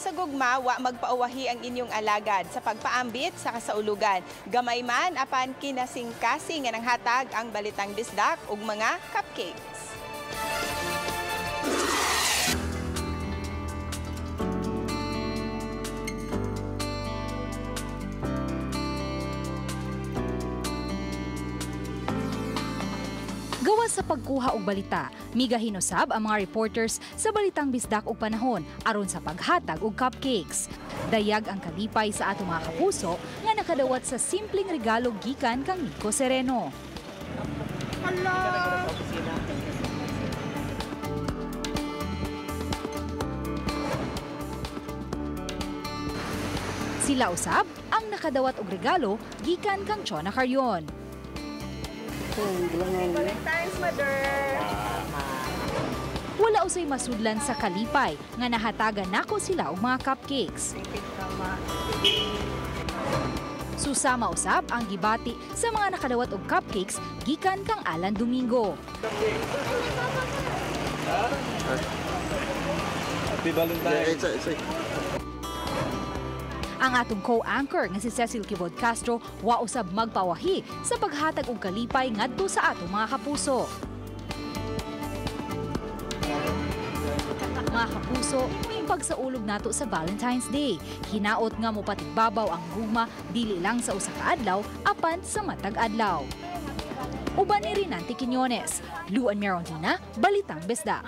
sa gugma, wa magpauwahi ang inyong alagad sa pagpaambit sa kasaulugan. Gamay man apan kinasingkasing nga nanghatag ang Balitang Bisdak ug mga cupcakes. Gawas sa pagkuha og balita, migahin usab ang mga reporters sa Balitang Bisdak ug Panahon aron sa paghatag og cupcakes. Dayag ang kalipay sa atong mga kapuso nga nakadawat sa simpleng regalo gikan kang Nico Sereno. Hello. Sila usab ang nakadawat og regalo gikan kang Chona Carrion. Valentine's, Mother! Wala usay masudlan sa kalipay nga nahatagan nako sila og mga cupcakes. Susama usab ang gibati sa mga nakadawat og cupcakes gikan kang Alan Domingo. Happy Valentine's! Ang atong co-anchor nga si Cecil Quibod Castro wa usab magpawahi sa paghatag og kalipay ngadto sa atong mga kapuso. Mga kapuso, may pagsaulog nato sa Valentine's Day. Hinaot nga mopatigbabaw ang gugma dili lang sa usa ka adlaw apan sa matag adlaw. Uban ni Rinante Quiñones, Luan Merondina, Balitang Bisdak.